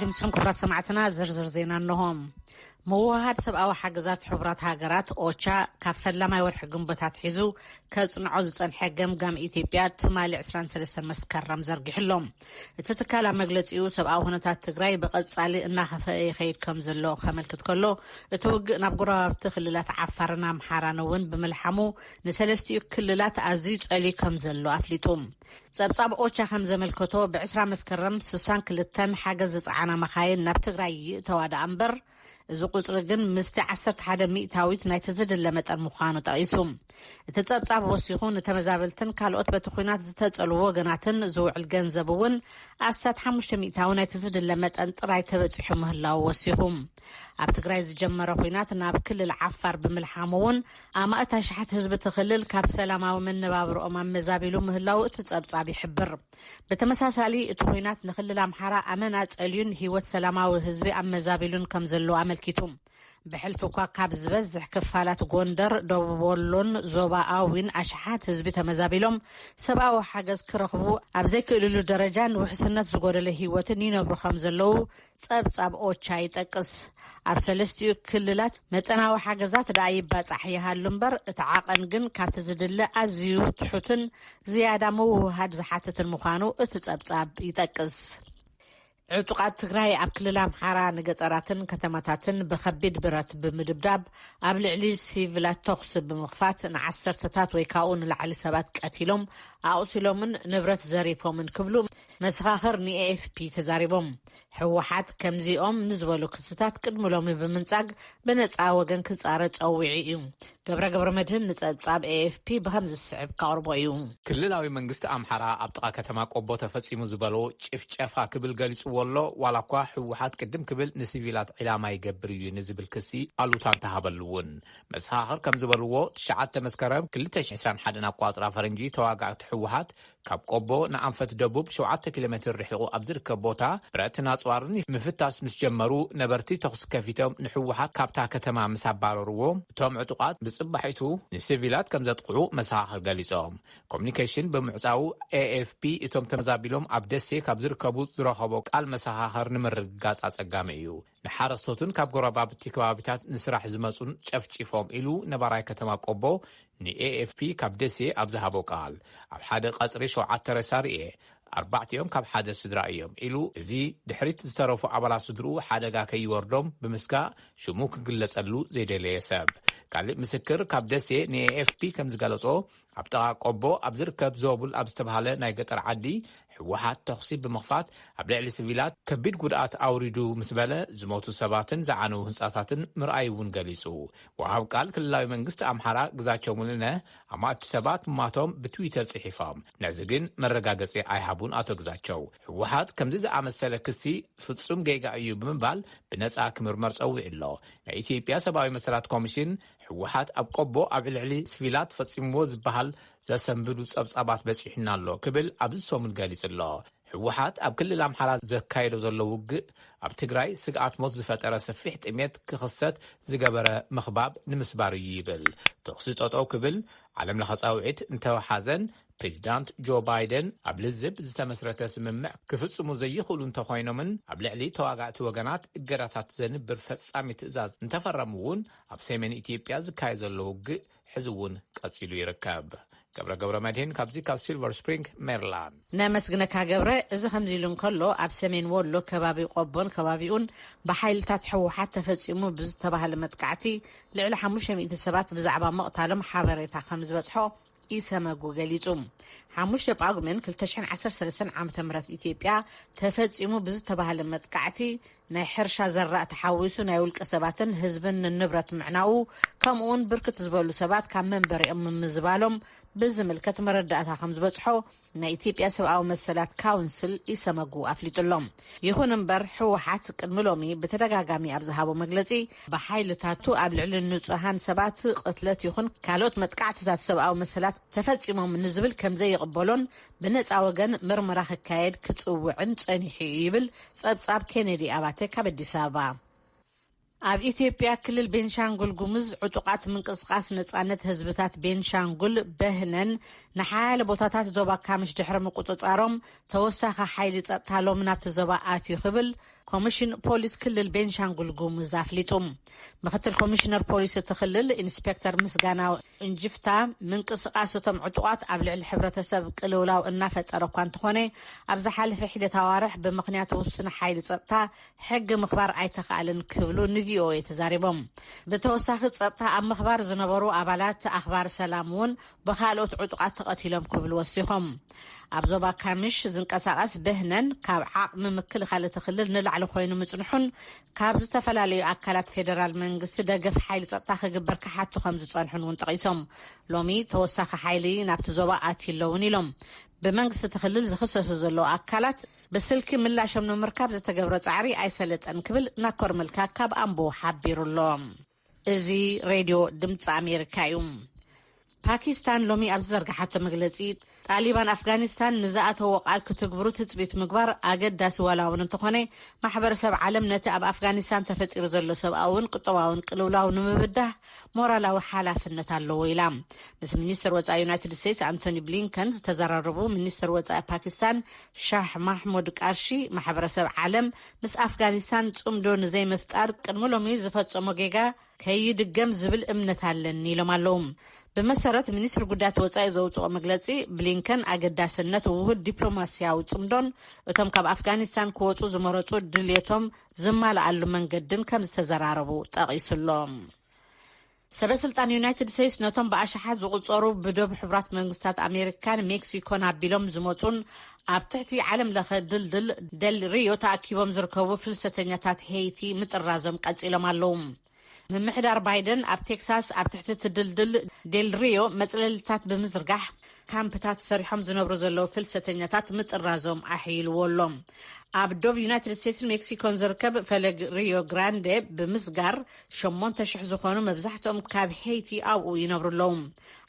ድምፅኹም ክቡራት ሰማዕትና፣ ዝርዝር ዜና እንሆ። ምውህሃድ ሰብኣዊ ሓገዛት ሕቡራት ሃገራት ኦቻ ካብ ፈላማይ ወርሒ ግንቦት ኣትሒዙ ከጽንዖ ዝጸንሐ ገምጋም ኢትዮጵያ ትማሊ ዕስራን ሰለስተን መስከረም ዘርጊሕሎም። እቲ ትካል ኣብ መግለጺኡ ሰብኣዊ ኩነታት ትግራይ ብቐጻሊ እናኸፈአ ይኸይድ ከም ዘሎ ከመልክት ከሎ፣ እቲ ውግእ ናብ ጎረባብቲ ክልላት ዓፋርን ኣምሓራን እውን ብምልሓሙ ንሰለስቲኡ ክልላት ኣዝዩ ጸልዩ ከም ዘሎ ኣፍሊጡ። ጸብጻብ ኦቻ ከም ዘመልከቶ፣ ብዕስራ መስከረም ስሳን ክልተን ሓገዝ ዝጸዓና መኻይን ናብ ትግራይ ይእተዋ ደኣ እምበር፣ እዚ ቁጽሪ ግን ምስቲ ዓሰርተ ሓደ ሚእታዊት ናይቲ ዝድለ መጠን ምዃኑ ጠቒሱ። እቲ ጸብጻብ ወሲኹ፣ ንተመዛበልትን ካልኦት በቲ ኹናት ዝተጸልዉ ወገናትን ዝውዕል ገንዘብ እውን ኣስታት ሓሙሽተ ሚእታዊ ናይቲ ዝድለ መጠን ጥራይ ተበጺሑ ምህላው ወሲኹ። ኣብ ትግራይ ዝጀመረ ኹናት ናብ ክልል ዓፋር ብምልሓሙ እውን ኣማእት ኣሽሓት ህዝቢ እቲ ክልል ካብ ሰላማዊ መነባብርኦም ኣመዛቢሉ ምህላው እቲ ጸብጻብ ይሕብር። ብተመሳሳሊ፣ እቲ ኹናት ንክልል ኣምሓራ ኣመና ጸልዩን ህይወት ሰላማዊ ህዝቢ ኣመዛቢሉን ከም ዘሎ ኣመልኪቱ። ብሕልፊ እኳ ካብ ዝበዝሕ ክፋላት ጎንደር፣ ደቡብ ወሎን ዞባ ኣዊን ኣሽሓት ህዝቢ ተመዛቢሎም ሰብኣዊ ሓገዝ ክረኽቡ ኣብ ዘይክእልሉ ደረጃን ውሕስነት ዝጎደለ ህይወትን ይነብሩ ከም ዘለዉ ጸብጻብ ኦቻ ይጠቅስ። ኣብ ሰለስቲኡ ክልላት መጠናዊ ሓገዛት ደኣ ይባጻሕ ይሃሉ እምበር፣ እቲ ዓቐን ግን ካብቲ ዝድለ ኣዝዩ ትሑትን ዝያዳ ምውህሃድ ዝሓትትን ምዃኑ እቲ ጸብጻብ ይጠቅስ። ዕጡቓት ትግራይ ኣብ ክልል ኣምሓራ ንገጠራትን ከተማታትን ብኸቢድ ብረት ብምድብዳብ፣ ኣብ ልዕሊ ሲቪላት ተኹሲ ብምኽፋት፣ ንዓሰርተታት ወይ ካብኡ ንላዕሊ ሰባት ቀቲሎም፣ ኣቑሲሎምን ንብረት ዘሪፎምን ክብሉ መሰኻኽር ንኤኤፍፒ ተዛሪቦም። ህወሓት ከምዚኦም ንዝበሉ ክስታት ቅድሚ ሎሚ ብምንጻግ፣ ብነጻ ወገን ክጻረ ጸዊዑ እዩ። ገብረ ገብረ መድህን ንጸብጻብ ኤኤፍፒ ብኸም ዝስዕብ ከቕርቦ እዩ። ክልላዊ መንግስቲ ኣምሓራ ኣብ ጥቓ ከተማ ቆቦ ተፈጺሙ ዝበሎ ጭፍጨፋ ክብል ገሊጽዎ ኣሎ። ዋላ እኳ ህወሓት ቅድም ክብል ንሲቪላት ዒላማ ይገብር እዩ ንዝብል ክሲ ኣሉታ እንተሃበሉ እውን፣ መሰኻኽር ከም ዝበልዎ፣ ትሽዓተ መስከረም ክልተ ሽሕን ዕስራን ሓደን ኣቋጽራ ፈረንጂ፣ ተዋጋእቲ ህወሓት ካብ ቆቦ ንኣንፈት ደቡብ ሸውዓተ ኪሎ ሜትር ርሒቑ ኣብ ዝርከብ ቦታ ብረትን ኣጽዋርን ምፍታስ ምስ ጀመሩ፣ ነበርቲ ተኹሲ ከፊቶም ንህወሓት ካብታ ከተማ ምስ ኣባረርዎ፣ እቶም ዕጡቓት ብጽባሒቱ ንሲቪላት ከም ዘጥቕዑ መሰኻኽር ገሊጾም። ኮሚኒኬሽን ብምዕጻዉ፣ ኤኤፍፒ እቶም ተመዛቢሎም ኣብ ደሴ ካብ ዝርከቡ ዝረኸቦ ቃል መሰኻኽር ንምርግጋጽ ኣጸጋሚ እዩ። ንሓረስቶትን ካብ ጎረባብቲ ከባቢታት ንስራሕ ዝመጹን ጨፍጪፎም ኢሉ ነባራይ ከተማ ቆቦ ንኤኤፍፒ ካብ ደሴ ኣብ ዝሃቦ ቃል። ኣብ ሓደ ቀጽሪ ሸውዓተ ሬሳ ርኤ፣ ኣርባዕቲኦም ካብ ሓደ ስድራ እዮም ኢሉ፣ እዚ ድሕሪት ዝተረፉ ኣባላት ስድርኡ ሓደጋ ከይወርዶም ብምስጋእ ሽሙ ክግለጸሉ ዘይደለየ ሰብ። ካልእ ምስክር ካብ ደሴ ንኤኤፍፒ ከም ዝገለጾ፣ ኣብ ጥቓ ቆቦ ኣብ ዝርከብ ዞቡል ኣብ ዝተባህለ ናይ ገጠር ዓዲ ህወሓት ተኹሲ ብምኽፋት ኣብ ልዕሊ ሲቪላት ከቢድ ጉድኣት ኣውሪዱ ምስ በለ፣ ዝሞቱ ሰባትን ዝዓነዉ ህንጻታትን ምርኣይ እውን ገሊጹ። ወሃብ ቃል ክልላዊ መንግስቲ ኣምሓራ ግዛቸው ሙሉነ፣ ኣማእቲ ሰባት ምማቶም ብትዊተር ጽሒፎም። ነዚ ግን መረጋገጺ ኣይሃቡን ኣቶ ግዛቸው። ህወሓት ከምዚ ዝኣመሰለ ክሲ ፍጹም ጌጋ እዩ ብምባል ብነጻ ክምርመር ጸዊዑ ኣሎ። ናይ ኢትዮጵያ ሰብኣዊ መሰላት ኮሚሽን፣ ህወሓት ኣብ ቆቦ ኣብ ልዕሊ ሲቪላት ፈጺምዎ ዝበሃል ዘሰንብዱ ጸብጻባት በጺሑና ኣሎ ክብል ኣብዚ ሰሙን ገሊጹ ኣሎ። ህወሓት ኣብ ክልል ኣምሓራ ዘካየዶ ዘሎ ውግእ፣ ኣብ ትግራይ ስግኣት ሞት ዝፈጠረ ሰፊሕ ጥሜት ክኽሰት ዝገበረ ምኽባብ ንምስባር እዩ ይብል። ተኹሲ ጠጠው ክብል ዓለም ለኸ ጻውዒት እንተወሓዘን፣ ፕሬዚዳንት ጆ ባይደን ኣብ ልዝብ ዝተመስረተ ስምምዕ ክፍጽሙ ዘይኽእሉ እንተኾይኖምን፣ ኣብ ልዕሊ ተዋጋእቲ ወገናት እገዳታት ዘንብር ፈጻሚ ትእዛዝ እንተፈረሙ እውን፣ ኣብ ሰሜን ኢትዮጵያ ዝካየድ ዘሎ ውግእ ሕዚ እውን ቀጺሉ ይርከብ። ገብረ ገብረ መድህን ካብዚ ካብ ሲልቨር ስፕሪንግ ሜሪላንድ። ነመስግነካ ገብረ። እዚ ከምዚ ኢሉ እንከሎ፣ ኣብ ሰሜን ወሎ ከባቢ ቆቦን ከባቢኡን ብሓይልታት ህወሓት ተፈጺሙ ብዝተባሃለ መጥቃዕቲ ልዕሊ ሓሙሽተ ሚእቲ ሰባት ብዛዕባ ምቕታሎም ሓበሬታ ከም ዝበጽሖ ኢሰመጉ ገሊጹ። ሓሙሽተ ጳጉሜን ክልተ ሽሕን ዓሰርተ ሰለስተን ዓመተ ምህረት ኢትዮጵያ ተፈጺሙ ብዝተባሃለ መጥቃዕቲ፣ ናይ ሕርሻ ዘራእቲ ሓዊሱ ናይ ውልቀ ሰባትን ህዝብን ንንብረት ምዕናዉ፣ ከምኡውን ብርክት ዝበሉ ሰባት ካብ መንበሪኦም ምምዝባሎም ብዝምልከት መረዳእታ ከም ዝበጽሖ ናይ ኢትዮጵያ ሰብኣዊ መሰላት ካውንስል ኢሰመጉ ኣፍሊጡሎም። ይኹን እምበር፣ ህወሓት ቅድሚ ሎሚ ብተደጋጋሚ ኣብ ዝሃቦ መግለጺ፣ ብሓይልታቱ ኣብ ልዕሊ ንጹሃን ሰባት ቅትለት ይኹን ካልኦት መጥቃዕትታት ሰብኣዊ መሰላት ተፈጺሞም ንዝብል ከም ዘይቕበሎን፣ ብነጻ ወገን ምርመራ ክካየድ ክጽውዕን ጸኒሑ እዩ ይብል ጸብጻብ ኬኔዲ ኣባተ ካብ ኣዲስ ኣበባ። ኣብ ኢትዮጵያ ክልል ቤንሻንጉል ጉሙዝ፣ ዕጡቓት ምንቅስቓስ ነጻነት ህዝብታት ቤንሻንጉል፣ በህነን፣ ንሓያለ ቦታታት ዞባ ካምሽ ድሕሪ ምቁጽጻሮም፣ ተወሳኺ ሓይሊ ጸጥታ ሎም ናብቲ ዞባ ኣትዩ ክብል ኮሚሽን ፖሊስ ክልል ቤንሻንጉል ጉሙዝ ኣፍሊጡ። ምክትል ኮሚሽነር ፖሊስ እቲ ክልል ኢንስፔክተር ምስጋና እንጅፍታ፣ ምንቅስቃስ እቶም ዕጡቓት ኣብ ልዕሊ ሕብረተሰብ ቅልውላው እናፈጠረ እኳ እንተኾነ፣ ኣብ ዝሓለፈ ሒደት ኣዋርሕ ብምኽንያት ውሱን ሓይሊ ጸጥታ ሕጊ ምኽባር ኣይተኻእልን ክብሉ ንቪኦኤ ተዛሪቦም። ብተወሳኺ፣ ጸጥታ ኣብ ምኽባር ዝነበሩ ኣባላት ኣኽባር ሰላም እውን ብኻልኦት ዕጡቓት ተቐቲሎም ክብሉ ወሲኾም። ኣብ ዞባ ካምሽ ዝንቀሳቐስ በህነን ካብ ዓቕሚ ምክልኻል እቲ ክልል ንላዕሊ ኮይኑ ምጽንሑን፣ ካብ ዝተፈላለዩ ኣካላት ፌደራል መንግስቲ ደገፍ ሓይሊ ጸጥታ ክግበር ክሓቱ ከም ዝጸንሑን እውን ጠቒሶም። ሎሚ ተወሳኺ ሓይሊ ናብቲ ዞባ ኣትዩ ኣለውን ኢሎም። ብመንግስቲ እቲ ክልል ዝኽሰሱ ዘለዉ ኣካላት ብስልኪ ምላሾም ንምርካብ ዝተገብረ ጻዕሪ ኣይሰለጠን ክብል ናኮር መልካ ካብ ኣምቦ ሓቢሩ ኣሎ። እዚ ሬድዮ ድምፂ ኣሜሪካ እዩ። ፓኪስታን ሎሚ ኣብ ዝዘርግሓቶ መግለፂ፣ ጣሊባን ኣፍጋኒስታን ንዝኣተዎ ቃል ክትግብሩ ትፅቢት ምግባር ኣገዳሲ ዋላ እውን እንተኾነ፣ ማሕበረሰብ ዓለም ነቲ ኣብ ኣፍጋኒስታን ተፈጢሩ ዘሎ ሰብኣውን ቁጠባውን ቅልውላው ንምብዳህ ሞራላዊ ሓላፍነት ኣለዎ ኢላ። ምስ ሚኒስትር ወፃኢ ዩናይትድ ስቴትስ ኣንቶኒ ብሊንከን ዝተዘራረቡ ሚኒስትር ወፃኢ ፓኪስታን ሻህ ማሕሙድ ቃርሺ፣ ማሕበረሰብ ዓለም ምስ ኣፍጋኒስታን ጽምዶ ንዘይምፍጣር ቅድሚ ሎሚ ዝፈጸሞ ጌጋ ከይድገም ዝብል እምነት ኣለኒ ኢሎም ኣለዉ። ብመሰረት ሚኒስትሪ ጉዳያት ወጻኢ ዘውፅኦ መግለፂ፣ ብሊንከን ኣገዳስነት ውሁድ ዲፕሎማስያዊ ጽምዶን እቶም ካብ ኣፍጋኒስታን ክወፁ ዝመረፁ ድልየቶም ዝማልኣሉ መንገድን ከም ዝተዘራረቡ ጠቒሱሎም። ሰበ ስልጣን ዩናይትድ ስቴትስ ነቶም ብኣሽሓት ዝቑጸሩ ብዶብ ሕቡራት መንግስታት ኣሜሪካን ሜክሲኮን ኣቢሎም ዝመጹን ኣብ ትሕቲ ዓለም ለኸ ድልድል ደል ሪዮ ተኣኪቦም ዝርከቡ ፍልሰተኛታት ሄይቲ ምጥራዞም ቀጺሎም ኣለዉ። ምምሕዳር ባይደን ኣብ ቴክሳስ ኣብ ትሕቲ እቲ ድልድል ደል ሪዮ መጽለልታት ብምዝርጋሕ ካምፕታት ሰሪሖም ዝነብሩ ዘለዉ ፍልሰተኛታት ምጥራዞም ኣሕይልዎ ኣሎ። ኣብ ዶብ ዩናይትድ ስቴትስን ሜክሲኮን ዝርከብ ፈለግ ሪዮ ግራንዴ ብምስጋር ሸሞንተ ሽሕ ዝኾኑ፣ መብዛሕትኦም ካብ ሄይቲ ኣብኡ ይነብሩ ኣለዉ።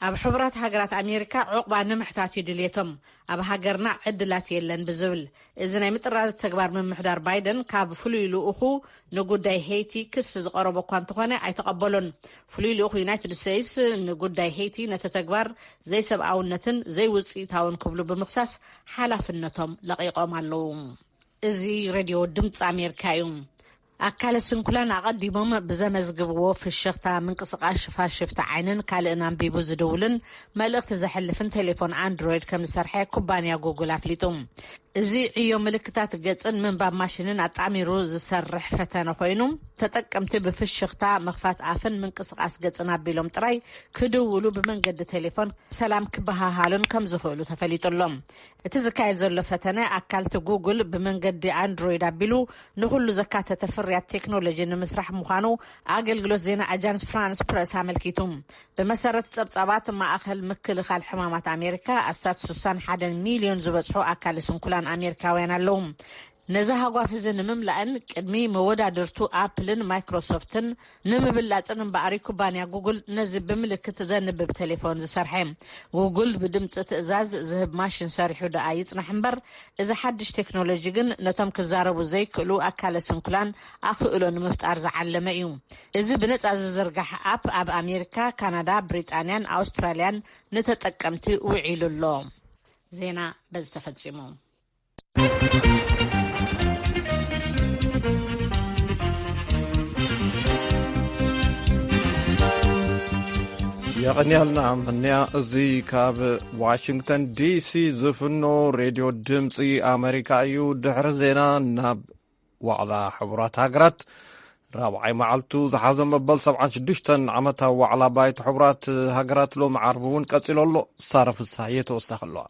ኣብ ሕቡራት ሃገራት ኣሜሪካ ዕቑባ ንምሕታት እዩ ድልየቶም። ኣብ ሃገርና ዕድላት የለን ብዝብል እዚ ናይ ምጥራዝ ተግባር ምምሕዳር ባይደን ካብ ፍሉይ ልኡኹ ንጉዳይ ሄይቲ ክሲ ዝቐረቦ እኳ እንተኾነ ኣይተቐበሎን። ፍሉይ ልኡኽ ዩናይትድ ስቴትስ ንጉዳይ ሄይቲ ነቲ ተግባር ዘይሰብኣውነትን ዘይውፅኢታውን ክብሉ ብምኽሳስ ሓላፍነቶም ለቒቖም ኣለዉ። እዚ ሬድዮ ድምፂ ኣሜሪካ እዩ። ኣካለ ስንኩላን ኣቐዲሞም ብዘመዝግብዎ ፍሽኽታ፣ ምንቅስቓስ ሽፋሽፍቲ ዓይንን ካልእን ኣንቢቡ ዝድውልን መልእኽቲ ዘሕልፍን ቴሌፎን ኣንድሮይድ ከም ዝሰርሐ ኩባንያ ጉግል ኣፍሊጡ። እዚ ዕዮ ምልክታት ገጽን ምንባብ ማሽንን ኣጣሚሩ ዝሰርሕ ፈተነ ኮይኑ፣ ተጠቀምቲ ብፍሽኽታ፣ ምኽፋት ኣፍን ምንቅስቓስ ገጽን ኣቢሎም ጥራይ ክድውሉ፣ ብመንገዲ ቴሌፎን ሰላም ክበሃሃሉን ከም ዝኽእሉ ተፈሊጡ ኣሎ። እቲ ዝካየድ ዘሎ ፈተነ ኣካልቲ ጉግል ብመንገዲ ኣንድሮይድ ኣቢሉ ንኹሉ ዘካተተ ፍርያት ቴክኖሎጂ ንምስራሕ ምዃኑ ኣገልግሎት ዜና ኣጃንስ ፍራንስ ፕረስ ኣመልኪቱ። ብመሰረት ጸብጻባት ማእኸል ምክልኻል ሕማማት ኣሜሪካ፣ ኣስታት ስሳን ሓደን ሚልዮን ዝበጽሑ ኣካለ ስንኩላን ኣሜሪካውያን ኣለዉ። ነዚ ሃጓፍ እዚ ንምምላእን ቅድሚ መወዳድርቱ ኣፕልን ማይክሮሶፍትን ንምብላጽን እምበኣር፣ ኩባንያ ጉግል ነዚ ብምልክት ዘንብብ ቴሌፎን ዝሰርሐ። ጉግል ብድምጺ ትእዛዝ ዝህብ ማሽን ሰሪሑ ደኣ ይጽናሕ እምበር፣ እዚ ሓድሽ ቴክኖሎጂ ግን ነቶም ክዛረቡ ዘይክእሉ ኣካለ ስንኩላን ኣኽእሎ ንምፍጣር ዝዓለመ እዩ። እዚ ብነጻ ዝዝርጋሕ ኣፕ ኣብ ኣሜሪካ፣ ካናዳ፣ ብሪጣንያን ኣውስትራልያን ንተጠቀምቲ ውዒሉ ኣሎ። ዜና በዚ ተፈጺሙ። የቐንያልና ምንያ። እዚ ካብ ዋሽንግተን ዲሲ ዝፍኖ ሬድዮ ድምፂ ኣሜሪካ እዩ። ድሕሪ ዜና ናብ ዋዕላ ሕቡራት ሃገራት ራብዓይ መዓልቱ ዝሓዘ መበል ሰብዓን ሽዱሽተን ዓመታዊ ዋዕላ ባይቶ ሕቡራት ሃገራት ሎሚ ዓርቢ እውን ቀጺሉ ኣሎ። ሳረ ፍስሃየ ተወሳኺ ኣለዋ።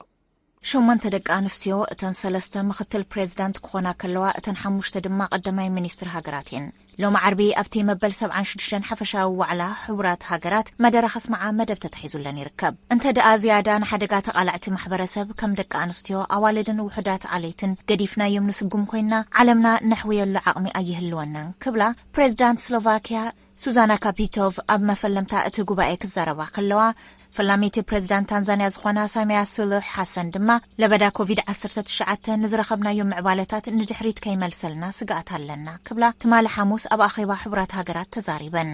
ሸሞንተ ደቂ ኣንስትዮ እተን ሰለስተ ምኽትል ፕሬዚዳንት ክኾና ከለዋ፣ እተን ሓሙሽተ ድማ ቀዳማይ ሚኒስትር ሃገራት እየን። ሎሚ ዓርቢ ኣብቲ መበል ሰብዓን ሽዱሽተን ሓፈሻዊ ዋዕላ ሕቡራት ሃገራት መደረ ከስምዓ መደብ ተታሒዙለን ይርከብ። እንተ ደኣ ዝያዳ ንሓደጋ ተቓላዕቲ ማሕበረሰብ ከም ደቂ ኣንስትዮ፣ ኣዋልድን ውሑዳት ዓሌትን ገዲፍናዮም ንስጉም ኮይንና፣ ዓለምና ነሕውየሉ ዓቕሚ ኣይህልወናን ክብላ ፕሬዚዳንት ስሎቫኪያ ሱዛና ካፒቶቭ ኣብ መፈለምታ እቲ ጉባኤ ክዛረባ ከለዋ፣ ፈላሚቲ ፕሬዚዳንት ታንዛንያ ዝኾና ሳሚያ ሱሉሕ ሓሰን ድማ ለበዳ ኮቪድ ዓሰርተ ትሽዓተ ንዝረኸብናዮ ምዕባለታት ንድሕሪት ከይመልሰልና ስግኣት ኣለና ክብላ ትማሊ ሓሙስ ኣብ ኣኼባ ሕቡራት ሃገራት ተዛሪበን።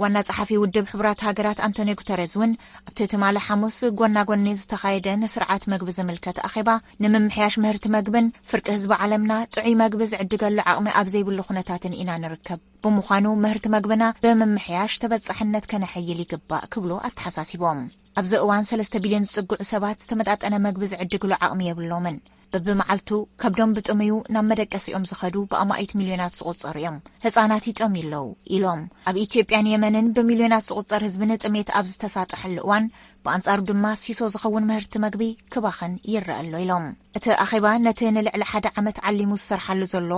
ዋና ጸሓፊ ውድብ ሕቡራት ሃገራት ኣንቶኒዮ ጉተረዝ እውን ኣብቲ ትማሊ ሓሙስ ጎና ጎኒ ዝተኻየደ ንስርዓት መግቢ ዝምልከት ኣኼባ፣ ንምምሕያሽ ምህርቲ መግብን ፍርቂ ህዝቢ ዓለምና ጥዑይ መግቢ ዝዕድገሉ ዓቕሚ ኣብ ዘይብሉ ኩነታትን ኢና ንርከብ። ብምዃኑ ምህርቲ መግብና ብምምሕያሽ ተበጻሕነት ከነሐይል ይግባእ ክብሉ ኣተሓሳሲቦም። ኣብዚ እዋን ሰለስተ ቢልዮን ዝጽግዑ ሰባት ዝተመጣጠነ መግቢ ዝዕድግሉ ዓቕሚ የብሎምን። በብመዓልቱ ከብዶም ብጥምዩ ናብ መደቀሲኦም ዝኸዱ ብኣማኢት ሚልዮናት ዝቑጸሩ እዮም። ህጻናት ይጠምዩ ኣለዉ ኢሎም። ኣብ ኢትዮጵያን የመንን ብሚልዮናት ዝቑጸር ህዝቢ ንጥሜት ኣብ ዝተሳጠሐሉ እዋን፣ ብኣንጻሩ ድማ ሲሶ ዝኸውን ምህርቲ መግቢ ክባኽን ይረአ ኣሎ ኢሎም። እቲ ኣኼባ ነቲ ንልዕሊ ሓደ ዓመት ዓሊሙ ዝሰርሓሉ ዘሎ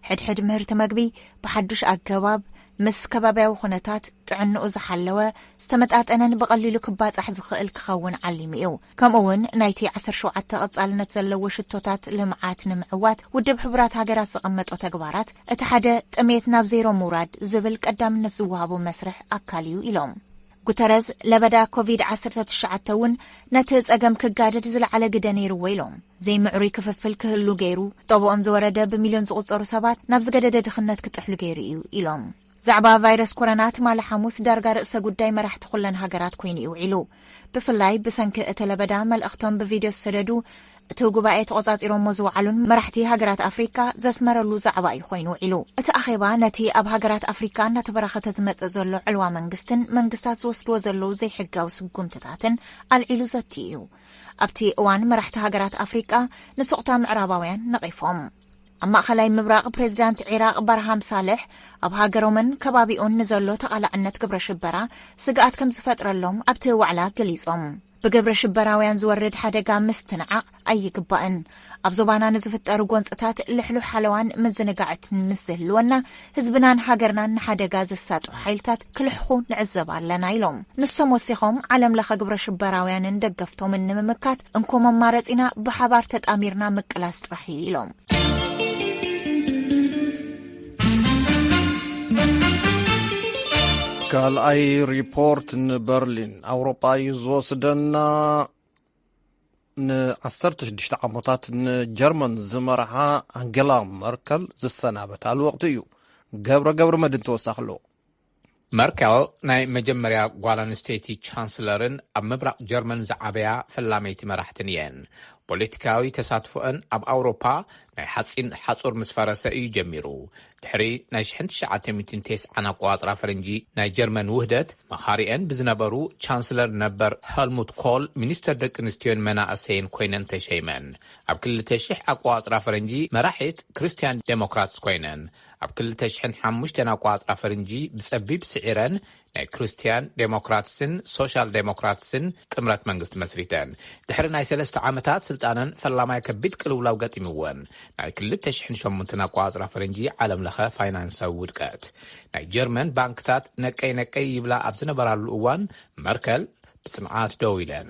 ሕድሕድ ምህርቲ መግቢ ብሓዱሽ ኣገባብ ምስ ከባብያዊ ኩነታት ጥዕንኡ ዝሓለወ፣ ዝተመጣጠነን ብቐሊሉ ክባጻሕ ዝኽእል ክኸውን ዓሊሙ እዩ። ከምኡ እውን ናይቲ ዓሰርተ ሸውዓተ ቀጻልነት ዘለዎ ሽቶታት ልምዓት ንምዕዋት ውድብ ሕቡራት ሃገራት ዘቐመጦ ተግባራት እቲ ሓደ ጥሜት ናብ ዜሮ ምውራድ ዝብል ቀዳምነት ዝወሃቦ መስርሕ ኣካል እዩ ኢሎም። ጉተረዝ ለበዳ ኮቪድ ዓሰርተ ትሽዓተ እውን ነቲ ጸገም ክጋደድ ዝለዓለ ግደ ነይርዎ ኢሎም። ዘይምዕሩይ ክፍፍል ክህሉ ገይሩ፣ ጠብኦም ዝወረደ ብሚልዮን ዝቑጸሩ ሰባት ናብ ዝገደደ ድኽነት ክጥሕሉ ገይሩ እዩ ኢሎም። ዛዕባ ቫይረስ ኮሮና ትማሊ ሓሙስ ዳርጋ ርእሰ ጉዳይ መራሕቲ ኩለን ሃገራት ኮይኑ እዩ ውዒሉ። ብፍላይ ብሰንኪ እቲ ለበዳ መልእኽቶም ብቪድዮ ዝሰደዱ፣ እቲ ጉባኤ ተቖጻጺሮሞ ዝወዓሉን መራሕቲ ሃገራት ኣፍሪካ ዘስመረሉ ዛዕባ እዩ ኮይኑ ውዒሉ። እቲ ኣኼባ ነቲ ኣብ ሃገራት ኣፍሪካ እናተበራኸተ ዝመጽእ ዘሎ ዕልዋ መንግስትን መንግስታት ዝወስድዎ ዘለዉ ዘይሕጋዊ ስጉምትታትን ኣልዒሉ ዘትዩ እዩ። ኣብቲ እዋን መራሕቲ ሃገራት ኣፍሪቃ ንስቕታ ምዕራባውያን ነቒፎም። ኣብ ማእኸላይ ምብራቕ ፕሬዚዳንት ዒራቕ ባርሃም ሳልሕ ኣብ ሃገሮምን ከባቢኡን ንዘሎ ተቓላዕነት ግብረ ሽበራ ስግኣት ከም ዝፈጥረሎም ኣብቲ ዋዕላ ገሊጾም። ብግብረ ሽበራውያን ዝወርድ ሓደጋ ምስትንዓቕ ኣይግባእን። ኣብ ዞባና ንዝፍጠሩ ጎንፅታት ልሕሉሕ ሓለዋን ምዝንጋዕትን ምስ ዝህልወና፣ ህዝብናን ሃገርናን ንሓደጋ ዘሳጥሑ ሓይልታት ክልሕኹ ንዕዘብ ኣለና ኢሎም። ንሶም ወሲኾም፣ ዓለም ለኸ ግብረ ሽበራውያንን ደገፍቶምን ንምምካት እንኮ መማረፂና ብሓባር ተጣሚርና ምቅላስ ጥራሕ እዩ ኢሎም። ካልኣይ ሪፖርት ንበርሊን ኣውሮጳ እዩ ዝወስደና። ንዓሰርተ ሽዱሽተ ዓመታት ንጀርመን ዝመርሓ ኣንጌላ መርከል ዝሰናበታሉ ወቕቲ እዩ። ገብረ ገብረ መድን ተወሳኺ ኣለዎ። መርከል ናይ መጀመርያ ጓል ኣንስተይቲ ቻንስለርን ኣብ ምብራቕ ጀርመን ዝዓበያ ፈላመይቲ መራሕትን እየን። ፖለቲካዊ ተሳትፎአን ኣብ ኣውሮፓ ናይ ሓጺን ሓጹር ምስ ፈረሰ እዩ ጀሚሩ። ድሕሪ ናይ ሽሕን ትሽዓተ ሚእትን ተስዓን ኣቆጻጽራ ፈረንጂ ናይ ጀርመን ውህደት፣ መኻሪአን ብዝነበሩ ቻንስለር ነበር ሄልሙት ኮል ሚኒስተር ደቂ ኣንስትዮን መናእሰይን ኮይነን ተሸይመን። ኣብ ክልተ ሽሕ ኣቆጻጽራ ፈረንጂ መራሒት ክርስትያን ዴሞክራትስ ኮይነን። ኣብ ክልተ ሽሕን ሓሙሽተን ኣቆጻጽራ ፈረንጂ ብጸቢብ ስዒረን ናይ ክርስትያን ዴሞክራትስን ሶሻል ዴሞክራትስን ጥምረት መንግስቲ መስሪተን። ድሕሪ ናይ ሰለስተ ዓመታት ስልጣነን ፈላማይ ከቢድ ቅልውላው ገጢምወን። ናይ ክልተ ሽሕን ሸሞንተን ኣቆጻጽራ ፈረንጂ ዓለም ለኸ ፋይናንሳዊ ውድቀት። ናይ ጀርመን ባንክታት ነቀይ ነቀይ ይብላ ኣብ ዝነበራሉ እዋን መርከል ብጽንዓት ደው ኢለን።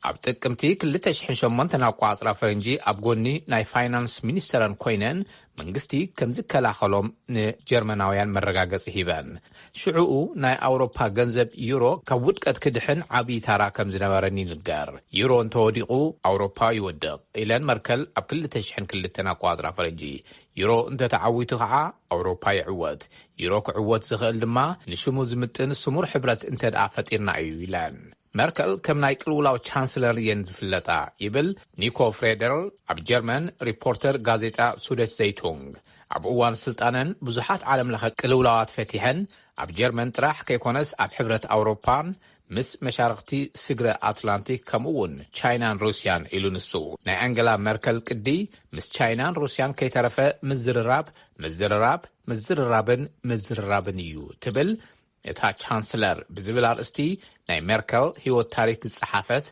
ኣብ ጥቅምቲ ክልተ ሽሕን ሸሞንተን ኣቆጻጽራ ፈረንጂ ኣብ ጎኒ ናይ ፋይናንስ ሚኒስተረን ኮይነን መንግስቲ ከም ዝከላኸሎም ንጀርመናውያን መረጋገጺ ሂበን። ሽዑኡ ናይ ኣውሮፓ ገንዘብ ዩሮ ካብ ውድቀት ክድሕን ዓብዪ ታራ ከም ዝነበረን ይንገር። ዩሮ እንተወዲቑ ኣውሮፓ ይወድቕ ኢለን መርከል ኣብ ክልተ ሽሕን ክልተን ኣቆጻጽራ ፈረንጂ። ዩሮ እንተተዓዊቱ ከዓ ኣውሮፓ ይዕወት። ዩሮ ክዕወት ዝኽእል ድማ ንሽሙ ዝምጥን ስሙር ሕብረት እንተ ደኣ ፈጢርና እዩ ኢለን። መርከል ከም ናይ ቅልውላው ቻንስለር እየን ዝፍለጣ ይብል ኒኮ ፍሬደር ኣብ ጀርመን ሪፖርተር ጋዜጣ ሱደት ዘይቱንግ። ኣብ እዋን ስልጣነን ብዙሓት ዓለም ለኸ ቅልውላዋት ፈቲሐን፣ ኣብ ጀርመን ጥራሕ ከይኮነስ ኣብ ሕብረት ኣውሮፓን ምስ መሻርኽቲ ስግረ ኣትላንቲክ ከምኡ እውን ቻይናን ሩስያን ኢሉ ንሱ። ናይ ኣንገላ መርከል ቅዲ ምስ ቻይናን ሩስያን ከይተረፈ ምዝርራብ፣ ምዝርራብ፣ ምዝርራብን ምዝርራብን እዩ ትብል እታ ቻንስለር ብዝብል ኣርእስቲ ናይ ሜርከል ህይወት ታሪክ ዝጸሓፈት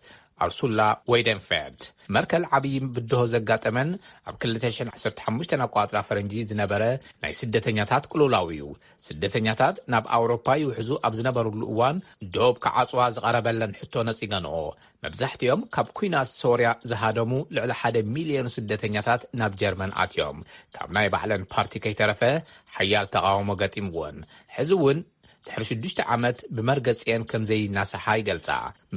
ኣርሱላ ወይደንፌርድ። መርከል ዓብዪ ብድሆ ዘጋጠመን ኣብ ክልተ ሽሕን ዓሰርተ ሓሙሽተን ኣቋጽራ ፈረንጂ ዝነበረ ናይ ስደተኛታት ቅልውላው እዩ። ስደተኛታት ናብ ኣውሮፓ ይውሕዙ ኣብ ዝነበሩሉ እዋን ዶብ ክዓጽዋ ዝቐረበለን ሕቶ ነጺገንኦ። መብዛሕትኦም ካብ ኲናት ሶርያ ዝሃደሙ ልዕሊ ሓደ ሚልዮን ስደተኛታት ናብ ጀርመን ኣትዮም። ካብ ናይ ባዕለን ፓርቲ ከይተረፈ ሓያል ተቓውሞ ገጢምወን። ሕዚ እውን ድሕሪ ሽዱሽተ ዓመት ብመርገጺአን ከም ዘይናሳሓ ይገልጻ።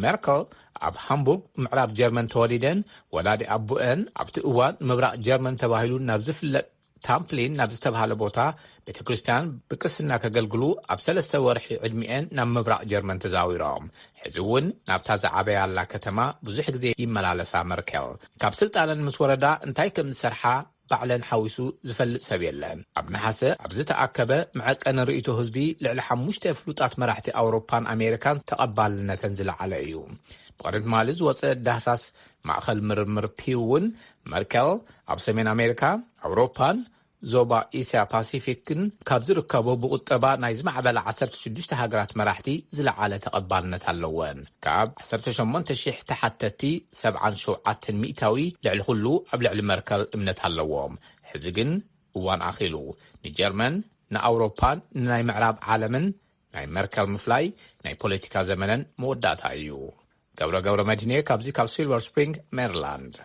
ሜርከል ኣብ ሃምቡርግ ምዕራብ ጀርመን ተወሊደን፣ ወላዲ ኣቦአን ኣብቲ እዋን ምብራቕ ጀርመን ተባሂሉ ናብ ዝፍለጥ ታምፕሊን ናብ ዝተባህለ ቦታ ቤተ ክርስቲያን ብቅስና ከገልግሉ ኣብ ሰለስተ ወርሒ ዕድሚኤን ናብ ምብራቕ ጀርመን ተዛዊሮም። ሕዚ እውን ናብታ ዝዓበያላ ከተማ ብዙሕ ግዜ ይመላለሳ። መርከል ካብ ስልጣነን ምስ ወረዳ እንታይ ከም ዝሰርሓ ባዕለን ሓዊሱ ዝፈልጥ ሰብ የለን። ኣብ ነሓሰ ኣብ ዝተኣከበ መዐቀኒ ርእይቶ ህዝቢ ልዕሊ ሓሙሽተ ፍሉጣት መራሕቲ ኣውሮፓን ኣሜሪካን ተቐባልነተን ዝለዓለ እዩ። ብቕድሚ ትማሊ ዝወፀ ዳህሳስ ማእኸል ምርምር ፒው እውን መርከል ኣብ ሰሜን ኣሜሪካ፣ ኣውሮፓን ዞባ እስያ ፓሲፊክን ካብ ዝርከቡ ብቁጠባ ናይ ዝማዕበላ ዓሰርተ ሽዱሽተ ሃገራት መራሕቲ ዝለዓለ ተቐባልነት ኣለወን። ካብ ዓሰርተ ሸሞንተ ሽሕ ተሓተቲ ሰብዓን ሸውዓተን ሚእታዊ ልዕሊ ኩሉ ኣብ ልዕሊ መርከል እምነት ኣለዎም። ሕዚ ግን እዋን ኣኺሉ። ንጀርመን፣ ንኣውሮፓን ንናይ ምዕራብ ዓለምን ናይ መርከል ምፍላይ ናይ ፖለቲካ ዘመነን መወዳእታ እዩ። ገብረ ገብረ መድህኔ ካብዚ ካብ ሲልቨር ስፕሪንግ ሜሪላንድ።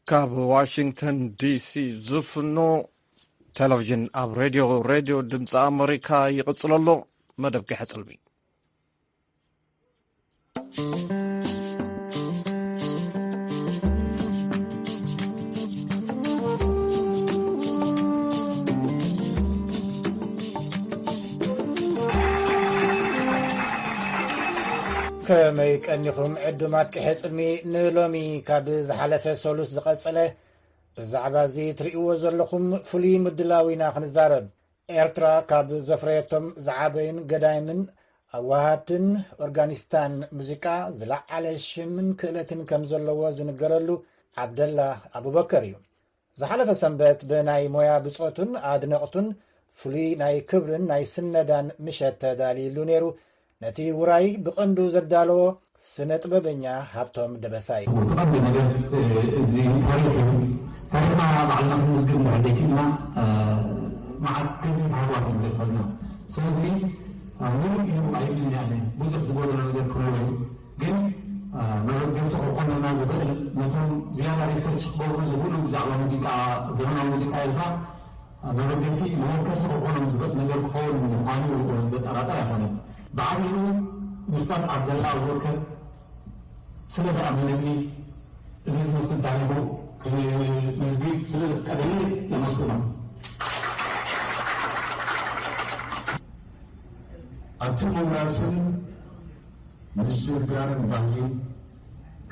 ካብ ዋሽንግተን ዲሲ ዝፍኖ ቴሌቪዥን ኣብ ሬድዮ፣ ሬድዮ ድምፂ ኣመሪካ ይቕፅል ኣሎ። መደብ ቂሐፅልሚ። ከመይ ቀኒኹም ዕዱማት ቅሐ ጽልሚ? ንሎሚ ካብ ዝሓለፈ ሰሉስ ዝቐጸለ ብዛዕባ እዚ ትርእይዎ ዘለኹም ፍሉይ ምድላው ኢና ክንዛረብ። ኤርትራ ካብ ዘፍረየቶም ዝዓበዩን ገዳይምን ኣዋሃድትን ኦርጋኒስታን ሙዚቃ ዝለዓለ ሽምን ክእለትን ከም ዘለዎ ዝንገረሉ ዓብደላ ኣቡበከር እዩ። ዝሓለፈ ሰንበት ብናይ ሞያ ብጾቱን ኣድነቕቱን ፍሉይ ናይ ክብርን ናይ ስነዳን ምሸት ተዳልዩሉ ነይሩ። ነቲ ውራይ ብቐንዱ ዘዳለዎ ስነ ጥበበኛ ሃብቶም ደበሳይ። እቲ ቀንዲ ነገር እዚ ታሪኽ እዩ። ታሪኽና ባዕልና ክንምዝግብ እንድሕር ዘይክእልና፣ እ፣ መዓት ገዚፍ ሃዋት እዩ ዝገድፈልና። ስለዚ፣ እ፣ ምሉእ እዩ ኣይብልን እየ ኣነ። ብዙሕ ዝጎደሎ ነገር ክህልዎ እዩ። ግን፣ እ፣ መበገሲ ክኾነና ዝኽእል ነቶም ዝያዳ ሪሰርች ክገብሩ ዝኽእሉ ብዛዕባ ሙዚቃ፣ ዘመናዊ ሙዚቃ ኤርትራ፣ መበገሲ መወከሲ ክኾኖም ዝኽእል ነገር ክኸውን ምዃኑ ዘጠራጥር ኣይኮነን። ብዓቢኡ ኡስታዝ ዓብደላ ኣቡበከር ስለ ዝኣመነኒ እዚ ዝመስል ታሪኹ ክምዝግብ ስለ ዘፍቀደኒ የመስግኖ። ኣብቲ ምውራስን ምስግጋርን ባህሊ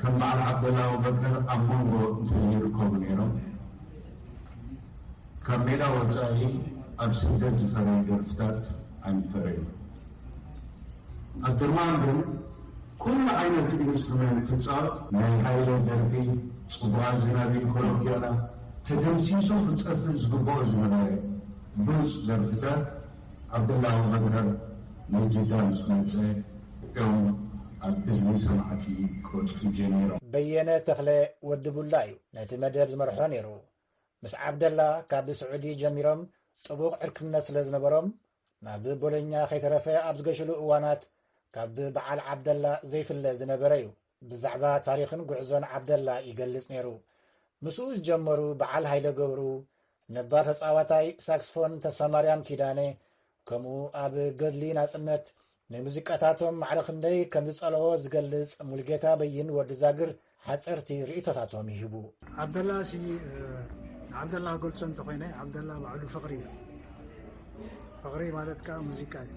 ከም በዓል ዓብደላ ኣቡበከር ኣብ መንጎ እንተይርከቡ ነይሮም፣ ካብ ሜዳ ወጻኢ ኣብ ስደት ዝፈረዩ ደርፍታት ኣይምፈረዩን። ኣብ ጀርመን ግን ኩሉ ዓይነት ኢንስትሩሜንት ትጻወት፣ ናይ ሃይለ ደርፊ፣ ጽቡቓ ዝናቢ ኮሎምቢያና ተደምሲሱ ክጸፍእ ዝግብኦ ዝነበረ ብሉጽ ደርፍታት ዓብደላ ኣቡበከር ናይ ጅዳ ምስ መጸ እዮም ኣብ እዝኒ ሰማዕቲ ክበጽሑ ጀሚሮም። በየነ ተኽለ ወዲ ቡላ እዩ ነቲ መደብ ዝመርሖ ነይሩ። ምስ ዓብደላ ካብ ስዑዲ ጀሚሮም ጥቡቕ ዕርክነት ስለ ዝነበሮም፣ ናብ ቦሎኛ ከይተረፈ ኣብ ዝገሽሉ እዋናት ካብ በዓል ዓብደላ ዘይፍለ ዝነበረ እዩ። ብዛዕባ ታሪኽን ጉዕዞን ዓብደላ ይገልጽ ነይሩ። ምስኡ ዝጀመሩ በዓል ሃይለ ገብሩ፣ ነባር ተጻዋታይ ሳክስፎን ተስፋማርያም ኪዳነ፣ ከምኡ ኣብ ገድሊ ናጽነት ንሙዚቃታቶም ማዕረ ክንደይ ከም ዝጸልኦ ዝገልጽ ሙልጌታ በይን ወዲ ዛግር ሓጸርቲ ርእይቶታቶም ይህቡ። ዓብደላ ሲ፣ እ፣ ዓብደላ ክገልጾ እንተኾይነ፣ ዓብደላ ባዕሉ ፍቕሪ እዩ። ፍቕሪ ማለት ከኣ ሙዚቃ እዩ።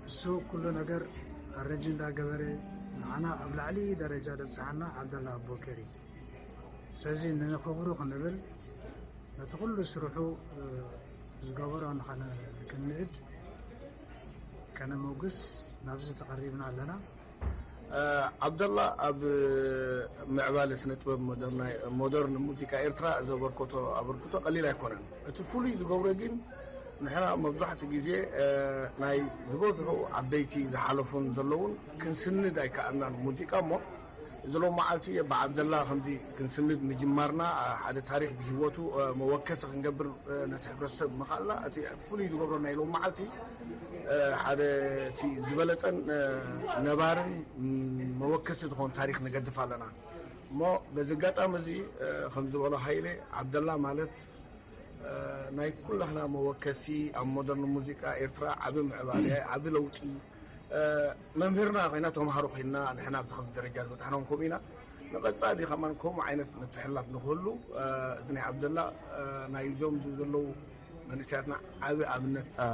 እሱ ኩሉ ነገር ኣረንጅ እንዳገበረ ንዓና ኣብ ላዕሊ ደረጃ ደብጽሓና ዓብደላ ኣቦከር እዩ። ስለዚ ንኽብሩ ክንብል ነቲ ኩሉ ስርሑ፣ እ፣ ዝገበሮ ንኸነ-፣ ክንእድ ከነመጉስ ናብዚ ተቐሪብና ኣለና። እ፣ ዓብደላ ኣብ ምዕባለ ስነ ጥበብ ሞደርና-፣ ሞደርን ሙዚቃ ኤርትራ ዘበርከቶ ኣበርክቶ ቀሊል ኣይኮነን። እቲ ፍሉይ ዝገብሮ ግን ንሕና መብዛሕትኡ ግዜ፣ እ፣ ናይ ዝበዝሑ ዓበይቲ ዝሓለፉን ዘለውን ክንስንድ ኣይከኣልናን ሙዚቃ እሞ እዚ ሎም መዓልቲ ብዓብደላ ከምዚ ክንስንድ ምጅማርና፣ ሓደ ታሪኽ ብህይወቱ፣ እ፣ መወከሲ ክንገብር፣ እ፣ ነቲ ሕብረተሰብ ምኽኣልና፣ እቲ ፍሉይ ዝገብሮ ናይ ሎም መዓልቲ፣ እ፣ ሓደ እቲ ዝበለጸን፣ እ፣ ነባርን፣ ም፣ መወከሲ ዝኾን ታሪኽ ንገድፍ ኣለና። እሞ በዚ ኣጋጣሚ እዚ፣ እ፣ ከም ዝበሎ ሃይለ፣ ዓብደላ ማለት እ፣ ናይ ኩላህና መወከሲ፣ ኣብ ሞደርን ሙዚቃ ኤርትራ ዓቢ ምዕባለ፣ ዓቢ ለውጢ፣ እ፣ መምህርና ኮይና፣ ተምሃሮ ኮይና፣ ንሕና ኣብዚ ከምዚ ደረጃ ዝበጻሕና እውን ከምኡ ኢና። ንቐጻሊ ከማን ከምኡ ዓይነት ምትሕልላፍ ንክህሉ፣ እ፣ እቲ ናይ ዓብደላ፣ እ፣ ናይዞም ዘለዉ መንእሰያትና ዓቢ ኣብነት። እ፣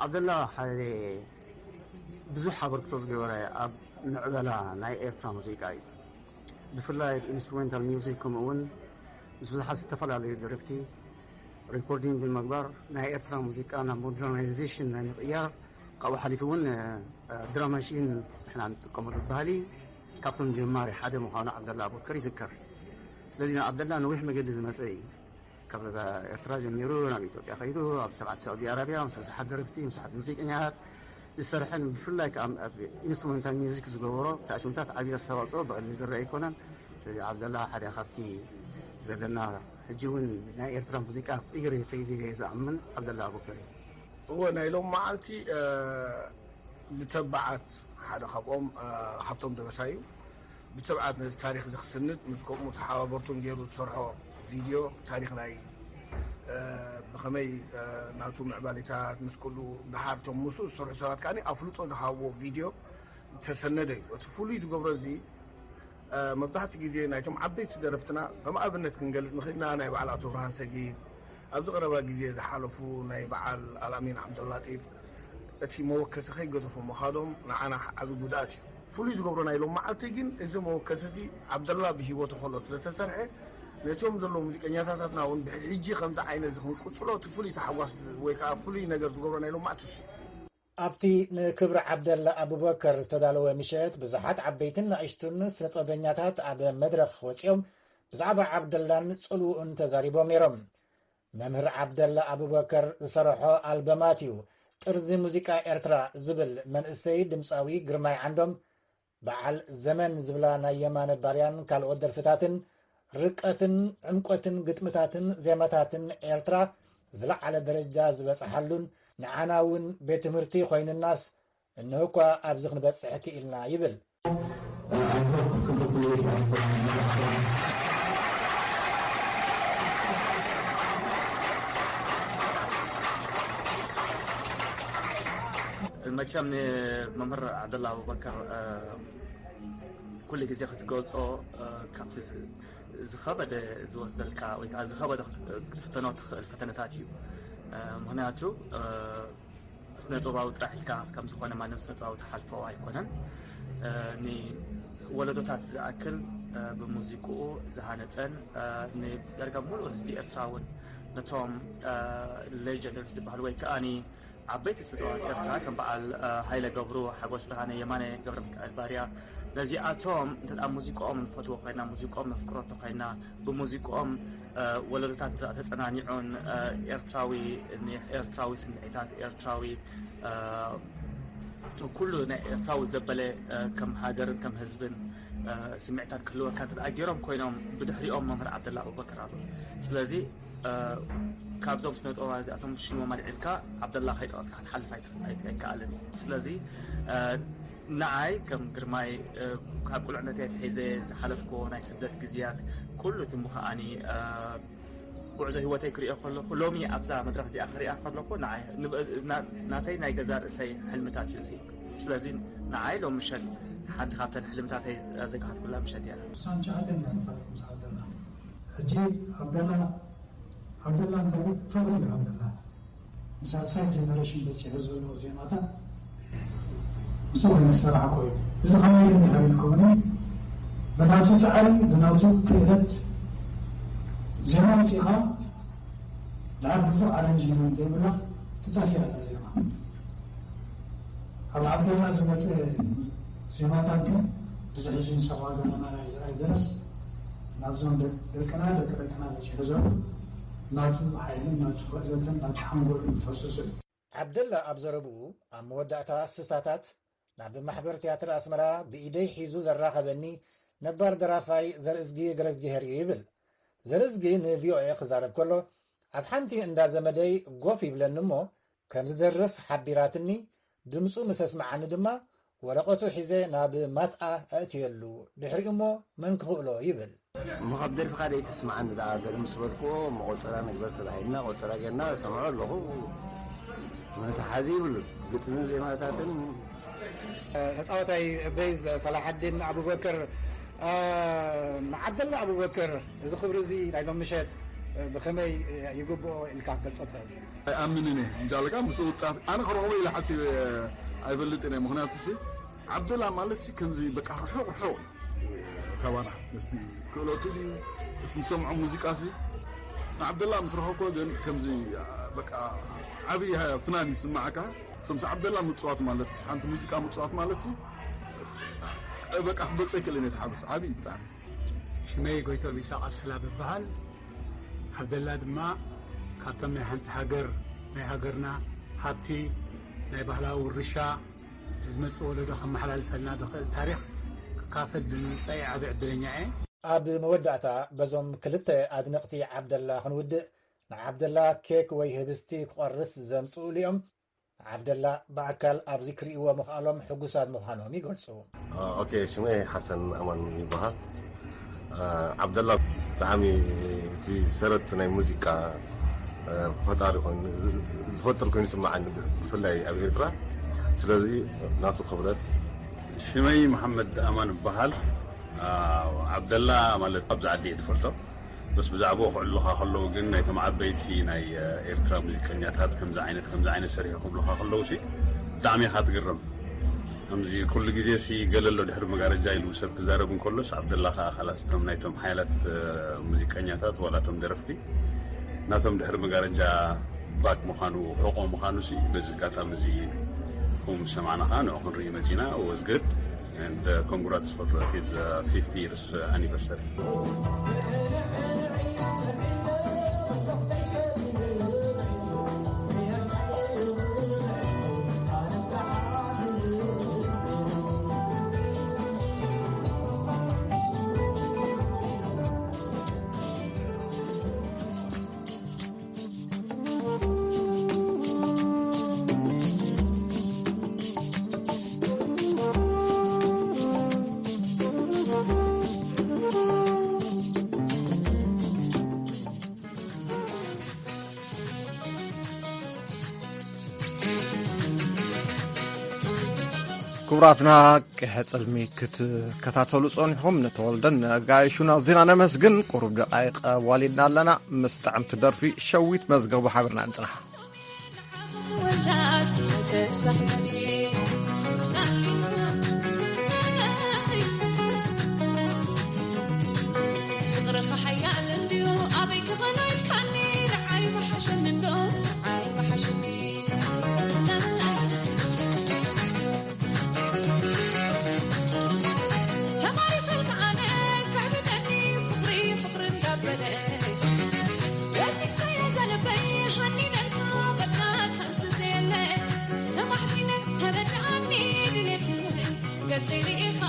ዓብደላ ሓደ ብዙሕ ኣበርክቶ ዝገበረ ኣብ ምዕበላ ናይ ኤርትራ ሙዚቃ እዩ። ብፍላይ ኢንስትሩሜንታል ሚውዚክ፣ ከምኡ እውን ምስ ብዙሓት ዝተፈላለዩ ደረፍቲ ሪኮርዲንግ ብምግባር ናይ ኤርትራ ሙዚቃ ናብ ሞደርናይዜሽን ናይ ምቕያር፣ ካብኡ ሓሊፉ እውን፣ እ፣ ድራም ማሽን ንሕና ንጥቀመሉ ባህሊ ካብቶም ጀማሪ ሓደ ምዃኑ ዓብደላ ኣቡበከር ይዝከር። ስለዚ ንዓብደላ ነዊሕ መገዲ ዝመጸ እዩ። ካብ ኤርትራ ጀሚሩ ናብ ኢትዮጵያ ከይዱ ኣብ ስርዓት ሳዑዲ ኣረብያ ምስ ብዙሓት ደረፍቲ፣ ምስ ብዙሓት ሙዚቀኛታት ዝሰርሐን ብፍላይ ከዓ ኣብ ኢንስትሩሜንታል ሚውዚክ ዝገበሮ ተኣሽሙታት ዓብዪ ኣስተዋፅኦ ብቐሊል ዝረአ ኣይኮነን። ስለዚ ዓብደላ ሓደ ካብቲ ዘለና ሕጂ እውን ናይ ኤርትራ ሙዚቃ ክቕይር ይኽእል ኢለ ዝኣምን ዓብደላ ኣቡበከር እዩ። እወ፣ ናይ ሎም መዓልቲ፣ እ፣ ብተባዓት ሓደ ካብኦም፣ እ፣ ሃብቶም ደበሳ እዩ። ብትብዓት ነዚ ታሪኽ እዚ ክስንድ ምስ ከምኡ ተሓባበርቱን ገይሩ ዝሰርሖ ቪድዮ ታሪኽ ናይ፣ እ፣ ብኸመይ፣ እ፣ ናቱ ምዕባሌታት ምስ ኩሉ ደሓር እቶም ምስኡ ዝሰርሑ ሰባት ከኣ ኣፍልጦ ዝሃብዎ ቪድዮ ዝተሰነደ እዩ። እቲ ፍሉይ ዝገብሮ እዚ፣ እ፣ መብዛሕትኡ ግዜ ናይቶም ዓበይቲ ደረፍትና ከም ኣብነት ክንገልጽ ንኽእልና ናይ በዓል ኣቶ ብርሃን ሰጊድ፣ ኣብዚ ቀረባ ግዜ ዝሓለፉ ናይ በዓል ኣልኣሚን ዓብደላጢፍ፣ እቲ መወከሲ ከይገደፎም ምኻዶም ንዓና ዓቢ ጉድኣት እዩ። ፍሉይ ዝገብሮ ናይ ሎም መዓልቲ ግን እዚ መወከሲ እዚ ዓብደላ ብህይወቱ ከሎ ስለ ተሰርሐ፣ ነቶም ዘለዉ ሙዚቀኛታትና እውን ብሕጂ ከምዚ ዓይነት እዚ ክንቅጽሎ እቲ ፍሉይ ታሕጓስ ወይ ከዓ ፍሉይ ነገር ዝገብሮ ናይ ሎም መዓልቲ እሱ እዩ። ኣብቲ ንክብሪ ዓብደላ ኣቡበከር ዝተዳለወ ምሸት ብዙሓት ዓበይትን ንኣሽቱን ስነጥበበኛታት ኣብ መድረኽ ወጺኦም ብዛዕባ ዓብደላን ጽልውኡን ተዛሪቦም ነይሮም። መምህር ዓብደላ ኣቡበከር ዝሰርሖ ኣልበማት እዩ ጥርዚ ሙዚቃ ኤርትራ ዝብል መንእሰይ ድምጻዊ ግርማይ ዓንዶም፣ በዓል ዘመን ዝብላ ናይ የማነ ባርያን ካልኦት ደርፍታትን ርቀትን ዕምቆትን ግጥምታትን ዜማታትን ኤርትራ ዝለዓለ ደረጃ ዝበጽሓሉን ንዓና እውን ቤት ትምህርቲ ኮይኑናስ እንሆ እኳ ኣብዚ ክንበጽሕ ክኢልና ይብል። I hope ክልተ ኩሉ ይባል። መቸም ንመምህር ዓብደላ ኣቡበከር፣ እ፣ ኩሉ ግዜ ክትገልጾ፣ እ፣ ካብቲ ዝ-፣ ዝኸበደ ዝወስደልካ ወይ ከዓ ዝኸበደ ክት-፣ ክትፍተኖ ትኽእል ፈተነታት እዩ። እ፣ ምኽንያቱ፣ እ፣ ስነ ጥበባዊ ጥራሕ ኢልካ ከም ዝኾነ ማንም ስነ ጥበባዊ ትሓልፎ ኣይኮነን። እ፣ ንወለዶታት ዝኣክል፣ እ፣ ብሙዚቅኡ ዝሃነጸን፣ እ፣ ንዳርጋ ሙሉእ ህዝቢ ኤርትራ እውን ነቶም፣ እ፣ ሌጀንድስ ዝበሃሉ ወይ ከኣኒ ዓበይቲ ስነ ጥበባት ኤርትራ ከም በዓል፣ እ፣ ሃይለ ገብሩ፣ ሓጎስ ብርሃነ፣ የማነ ገብረ ሚካኤል ባርያ፣ ነዚኣቶም እንተ ደኣ ሙዚቃኦም ንፈትዎ ኮይና፣ ሙዚቃኦም ነፍቅሮ እንተ ኮይና፣ ብሙዚቃኦም፣ እ፣ ወለዶታት እንተ ደኣ ተጸናኒዑን፣ እ፣ ኤርትራዊ፣ ኒ-፣ ኤርትራዊ ስምዒታት፣ ኤርትራዊ፣ እ፣ ኩሉ ናይ ኤርትራዊ ዘበለ፣ እ፣ ከም ሃገርን ከም ህዝብን፣ እ፣ ስምዒታት ክህልወካ እንተ ደኣ ገይሮም ኮይኖም፣ ብድሕሪኦም መምህር ዓብደላ ኣቡበከር ኣሎ። ስለዚ፣ እ፣ ካብዞም ስነ ጥበባት እዚኣቶም ሽሞም ኣልዒልካ ዓብደላ ከይጠቐስካ ክትሓልፍ ኣይትኽ-፣ ኣይ-፣ ኣይከኣልን እዩ። ስለዚ፣ እ፣ ንዓይ ከም ግርማይ፣ እ፣ ካብ ቁልዕነተይ ኣትሒዘ ዝሓለፍክዎ ናይ ስደት ግዜያት፣ ኩሉ እቲ ምኸኣኒ፣ እ፣ ጉዕዞ ህይወተይ ክሪኦ ከለኹ፣ ሎሚ ኣብዛ መድረኽ እዚኣ ክሪኣ ከለኹ፣ ንዓይ፣ ን-፣ እዚ ና-፣ ናተይ ናይ ገዛ ርእሰይ ሕልምታት እዩ እዚ። ስለዚ ንዓይ ሎም ምሸት ሓንቲ ካብተን ሕልምታተይ ዘጋሓትኩላ ምሸት እያ። ሳንቻ ኣደን መሕፈር ምስ ዓብደላ። ሕጂ ዓብደላ፣ ዓብደላ እንታይ ፍቕሪ እዩ ዓብደላ። ምስ ሳልሳይ ጀነሬሽን በጺሑ ዘሎ ዜማታት ምስኡ ኮይኑ ዝሰራሕኮ እዩ። እዚ ከመይ ኢሉ እንድሕር ኢልኩምኒ፣ ብናቱ ጻዕሪ፣ ብናቱ ክእለት ዜማ ኣምጺእኻ፣ ድሓር ብፉዕ ኣረንጅመንት ዘይብላ ትጠፍእ ኣላ ዜማ። ኣብ ዓብደላ ዝመጸ ዜማታት ግን፣ እዚ ሕጂ ንሰምዖ ዘለና ናይ ዘርኣይ ደረስ፣ ናብዞም ደቅ-፣ ደቅና፣ ደቂ ደቅና በጺሑ ዘሎ፣ ናቱ ሓይልን ናቱ ክእለትን ናቱ ሓንጎልን ፈሱሱ እዩ። ዓብደላ ኣብ ዘረብኡ፣ ኣብ መወዳእታ ስሳታት ናብ ማሕበር ትያትር ኣስመራ ብኢደይ ሒዙ ዘራኸበኒ ነባር ደራፋይ ዘርእዝጊ ገረዝጊሄር እዩ ይብል። ዘርእዝጊ ን ቪ ኦ ኤ ክዛረብ ከሎ፣ ኣብ ሓንቲ እንዳ ዘመደይ ጎፍ ይብለኒ እሞ፣ ከም ዝደርፍ ሓቢራትኒ፣ ድምጹ ምስ ኣስምዓኒ ድማ፣ ወረቐቱ ሒዘ ናብ ማትኣ ኣእትየሉ፣ ድሕሪኡ እሞ መን ክኽእሎ ይብል። እሞ ካብ ደርፍኻ ደይተስምዓኒ ደኣ ገለ ምስ በልክዎ፣ እሞ ቆጸራ ንግበር ተባሂልና፣ ቆጸራ ጌርና እሰምዖ ኣለኹ። መትሓዚ ይብሉን፣ ግጥምን ዜማታትን። ተጻዋታይ ቤዝ ሰላሓዲን ኣቡበከር ንዓብደላ ኣቡበከር፣ እዚ ክብሪ እዚ ናይ ሎም ምሸት ብኸመይ ይግብኦ ኢልካ ክትገልጾ ትኽእል? ኣይኣምንን እየ። እንጃ ኣለካ ምስ ውጻት ኣነ ክረኽቦ ኢለ ሓሲበ ኣይፈልጥን እየ። ምኽንያቱ ሲ ዓብደላ ማለት ሲ ከምዚ በቃ ርሑቕ ርሑቕ እዩ ካባና። ምስቲ ክእለቱ ድዩ እቲ ንሰምዖ ሙዚቃ ሲ ንዓብደላ ምስ ረኸብኮ ግን ከምዚ በቃ ዓብዪ ፍናን ይስማዓካ። ሰምስ ዓብደላ ምጽዋት ማለት ሓንቲ ሙዚቃ ምጽዋት ማለት ሲ በቃ ክገልጸ ኣይክእልን እየ። ተሓበስ ዓብዪ ብጣዕሚ። ሽመይ ጎይቶም ኢሳቕ ኣስላ ብበሃል። ዓብደላ ድማ ካብቶም ናይ ሓንቲ ሃገር፣ ናይ ሃገርና ሃብቲ፣ ናይ ባህላዊ ውርሻ ዝመጽእ ወለዶ ከመሓላልፈልና ዝኽእል ታሪኽ ክካፈል ብምምጻይ ዓቢ ዕድለኛ እየ። ኣብ መወዳእታ በዞም ክልተ ኣድነቕቲ ዓብደላ ክንውድእ፣ ንዓብደላ ኬክ ወይ ህብስቲ ክቖርስ ዘምጽኡሉ እዮም። ንዓብደላ ብኣካል ኣብዚ ክርእይዎ ምኽኣሎም ሕጉሳት ምዃኖም ይገልጹ። ኦኬ፣ ሽመይ ሓሰን ኣማን ይበሃል። ዓብደላ ብጣዕሚ እቲ ሰረት ናይ ሙዚቃ ፈጣሪ ኮይኑ ዝፈጥር ኮይኑ ይስምዓኒ፣ ብፍላይ ኣብ ኤርትራ። ስለዚ ናቱ ክብረት። ሽመይ መሓመድ ኣማን ይበሃል። ዓብደላ ማለት ኣብዚ ዓዲ እየ ዝፈልጦ። በስ ብዛዕባኡ ክዕልሉኻ ከለዉ ግን ናይቶም ዓበይቲ ናይ ኤርትራ ሙዚቀኛታት ከምዚ ዓይነት ከምዚ ዓይነት ሰሪሑ ክብሉኻ ከለዉ ሲ ብጣዕሚ ኢኻ ትግረም። ከምዚ ኩሉ ግዜ ሲ ገለ ኣሎ ድሕሪ መጋረጃ ኢሉ ሰብ ክዛረብ እንከሎስ ዓብደላ ከኣ ካላስ እቶም ናይቶም ሓያላት ሙዚቀኛታት ዋላ እቶም ደረፍቲ ናቶም ድሕሪ መጋረጃ ባክ ምዃኑ ሕቆ ምዃኑ ሲ በዚ ኣጋጣሚ እዚ ኩም ሰማዕና ከኣ ንዑ ክንርኢ መጺና። Was good and uh, congrats for his uh, fifty years uh, anniversary. ክቡራትና፣ ቅሐ ጽልሚ ክትከታተሉ ጸኒሕኩም፣ ንተወልደን ነጋይሹና ዜና ነመስግን። ቁሩብ ደቃይቅ ኣዋሊድና ኣለና። ምስ ጥዕምቲ ደርፊ ሸዊት መዝገቡ ሓቢርና ንጽናሕ። ፍቅርኻ ሓያል እንድዩ ኣበይ ክኾኖ ኢልካኒ ንዓይ ምሓሸኒ እንዶ ንዓይ ምሓሸኒ። ተማሪፈልካ ኣነ ክዕብደኒ ፍቕሪ ፍቕሪ እንዳበለ ወሲድካዮ ዘለበይ ሃኒነልካ በቃ ከምዚ ዘየለ ተማሕጺነ ተረድኣኒ ድሌት ገጸይ ርኢኻ